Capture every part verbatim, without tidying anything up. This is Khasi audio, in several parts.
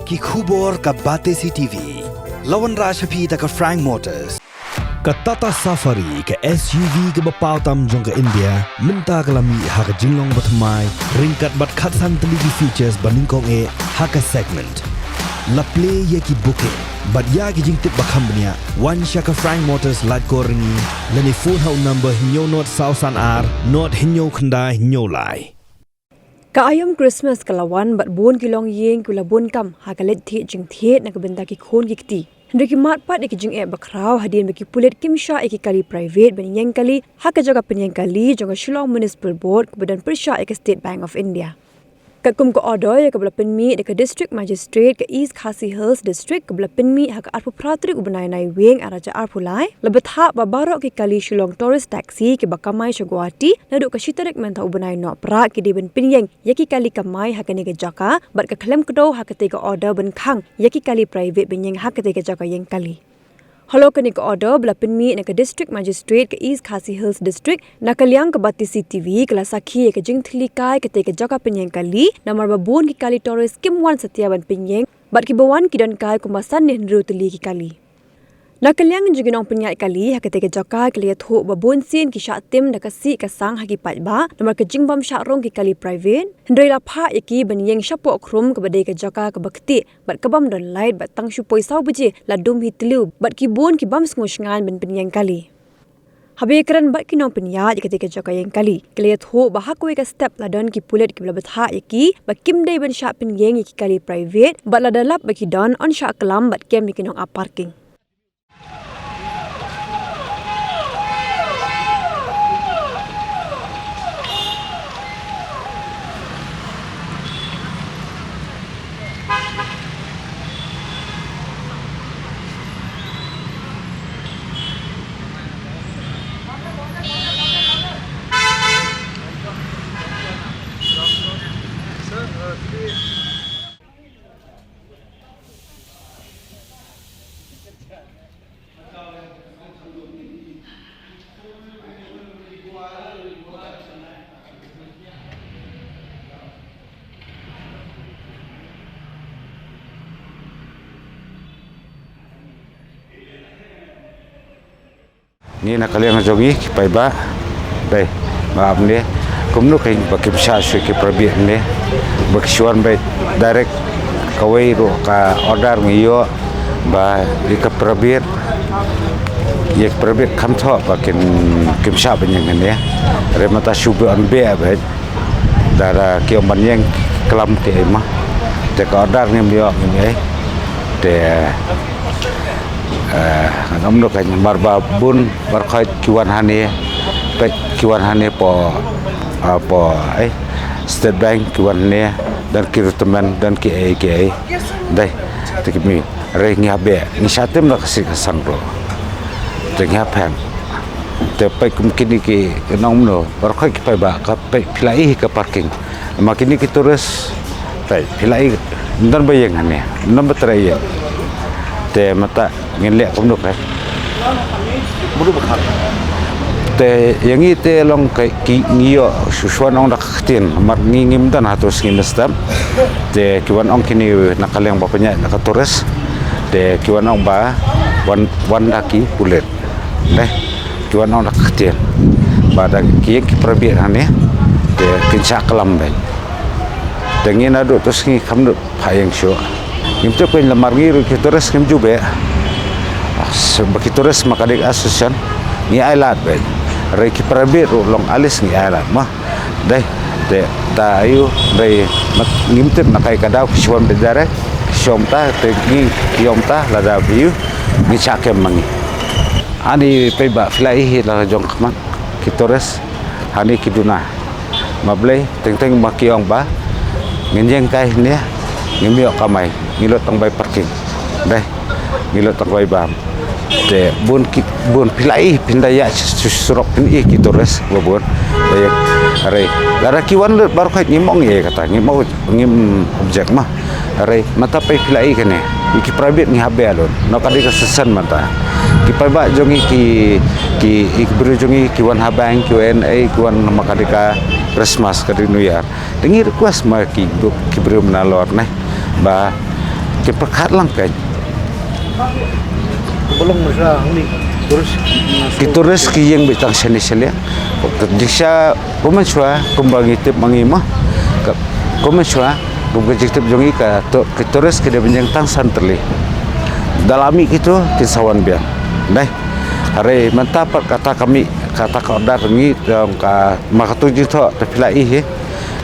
Ki khubor ka Batesi T V. La wanrah sha phi da ka Frank Motors. Ka Tata Safari, ka S U V kaba paw tam jong ka India, mynta ka la mih ha ka jinglong bathymmai, ryngkat bad khatsan tylli ki features ba nyngkong eh ha ka segment. La plie ïa ki booking bad ïa ki jingtip ba kham bniah, wan sha ka Frank Motors Laitkor Ryngi, lane phone ha u number hynñiew nod saw san ar nod hynñiew khyndai hynñiew lai. Ka aïom Christmas ka la wan bad bun ki longïing ki la bun kam ha ka leit thied jingthied na ka bynta ki khun ki kti. Hynrei ki mad pat ïa ki jingeh bakhraw hadien ba ki pulit kim shah ïa ki kali private ban ïeng kali ha ka jaka pynïeng kali jong ka Shillong Municipal Board kaba don pyrshah ïa ka State Bank of India. Katkum ka order ïa kaba la pynmih da ka District Magistrate ka East Khasi Hills District kaba la pynmih ha ka arphew phra tarik u bnai Naiwieng ar hajar arphew lai, la bthah ba baroh ki kali Shillong Tourist Taxi kiba kamai sha Guwahati naduh ka shi tarik mynta u bnai Nohprah ki dei ban pynïeng ïa ki kali kamai ha kane ka jaka, bad ka khlem kdew ha katei ka order ban khang ïa ki kali private ban ïeng ha katei ka jaka ïeng kali. Halor kane ka order ba la pynmih na ka District Magistrate ka East Khasi Hills District, na ka liang ka Batesi T V ka la sakhi ïa ka jingthylli kai katei ka jaka pynïeng kali, namar ba bun ki kali tourist kim wan satia ban pynïeng, bad kiba wan ki don kai kumba san ne hynriew tylli ki kali. Na ka liang jong ki nongpynïaid kali ha katei ka jaka ki la ïathuh ba bun sien ki shah tim da ka sih ka sang ha ki paidbah namar ka jingbym shah rung ki kali private, hynrei la phah ïa ki ban ïeng shapoh khrum kaba dei ka jaka kaba ktieh bad kabym don light bad tang shu poi saw baje la dum hi tliw bad ki bun ki bym sngew shngaiñ ban pynïeng kali. Haba ïakren bad ki nongpynïaid ïa katei ka jaka ïeng kali, ki la ïathuh ba ha kawei ka step la don ki pulit kiba la bthah ïa ki ba kim dei ban shah pynïeng ïa ki kali private, bad lada lap ba ki don yn shah klam bad kem ïa ki nong ap parking. Ngi na ka liang jong ngi ki paidbah, dei, ba ap ne kumno kein ba kim shah shuh ki private ne, ba ki shu wan beit direct. Kawei ruh ka order ngi ïoh ba ïa ka private, ïa ka private kham thoh ba kin, kim shah ban ïeng ne. Re mata shu ba an be beit. Da, da ki ong ban ïeng klam ki ei ma. Te ka order ngim ïoh ngim ei. Te, eh, ngam noh ka namar ba bun baroh khoit ki wan hangne. Peit ki wan hangne po, ah, po, eh, State Bank ki wan hangne. Don ki rutmen, don ki ei ki ei. Dei, te ki mih. Re ngi hap beh, ngi shah tim na ka sih ka sang ruh. Te ngi hap pang. Te peit kum kine ki nong mano, baroh khoit ki paidbah ka peit phi la ïohi ka parking. Ma kine ki tourist, peit phi la ïohi, ym don ba ïeng hangne, ym don ba trei ïeng. Te mynta ngin leh kumno ka. Te ïa ngi te long ka ki ngi ïoh shu shu wan ong da ka ktien, namar ngi ngim don hato sngi mynstep. Te ki wan ong kine na ka liang ba pynïaid na ka tourist. Te ki wan ong ba wan, wan da ki pulit. Dei, ki wan ong da ka ktien ba da ki ïeng ki private hangne. Te kin shah klam beit. Te ngi naduh to sngi kham duh phah ïeng shuh. Ngim tip kein namar ngi ruh ki tourist ngim ju beh. Ah, ba ki tourist ma ka dei ka association ngi ailad beit. Re ki private ruh long alis ngi ailad ma. Dei, te da aiu, dei, mat, ngim tip na kai ka daw ki shu wan beit direct, ki shu ong ta, te ngi ki ong ta, lada phi ïoh, ngi shah kem ma ngi. Ani peit ba phi la ïohi la jong khmat ki tourist hangne ki duna. Ma Blei, teng teng ma ki ong ba ngin ïeng kai hangne, ngim ïoh kamai, ngi lut tang bai parking. Dei, ngi lut tang bai bam. Te bun ki, bun phi la ïohi, phin da ïa su-, su-, surok phin ïohi ki tourist ba bun. Ba ïa, are, lada ki wan lut baroh khoit ngim ong ïa kata, ngim ong, ngim object ma. Are, mynta peit phi la ïohi kane. Ïa ki private ngi hap beh lut. Noh ka dei ka season mynta. Ki paidbah jong ngi ki, ki, ki briew jong ngi ki wan ha bank, ki wan ei, ki wan ma ka dei ka Christmas, ka dei New Year. Te ngi request ma ki, ki briew nalor ne. Ba Ki pyrkhat lang kan. Ki tourist ki ïeng beit tang shane shane. Jingshisha kumba shuwa kumba ngi tip ma ngi mo. Kumba shuwa kumba jingtip jong ngi ka tourist ki dei ban ïeng tang san tylli. Da la mih kito kin sa wan biang. Dei. Hynrei mynta pat kata ka mih kata ka order ngi jong ka ma katu jingthoh te phi la i hi.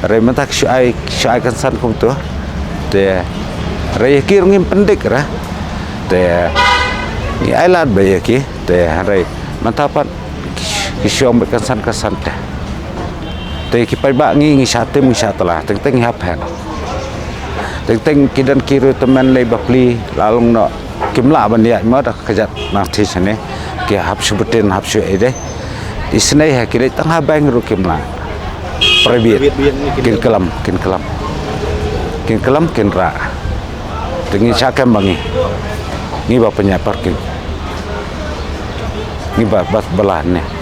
Hynrei mynta ki shu ai ki shu ai kynsan kumto. Te hynrei ïa ki ruh ngim pyndik re. Te ngi ai lad ba ïa ki te hynrei mynta pat ki shu ong beit kynsan kynsan te. Te ki paidbah ngi ngi shah tim ngi shah tla teng teng ngi hap hen. Teng teng ki don ki ruh tymmen lei bapli la long noh kim lah ban ïaid mo da ka jait nangthie shane. Ki hap shu btin hap shu ei dei. Isynei ha ki dei tang ha bank ruh kim lah. Private kin klam kin klam kin klam kin rah. Te ngi shah kem ba ngi ngi ba pynïaid parking ngi ba ba ba lah ne.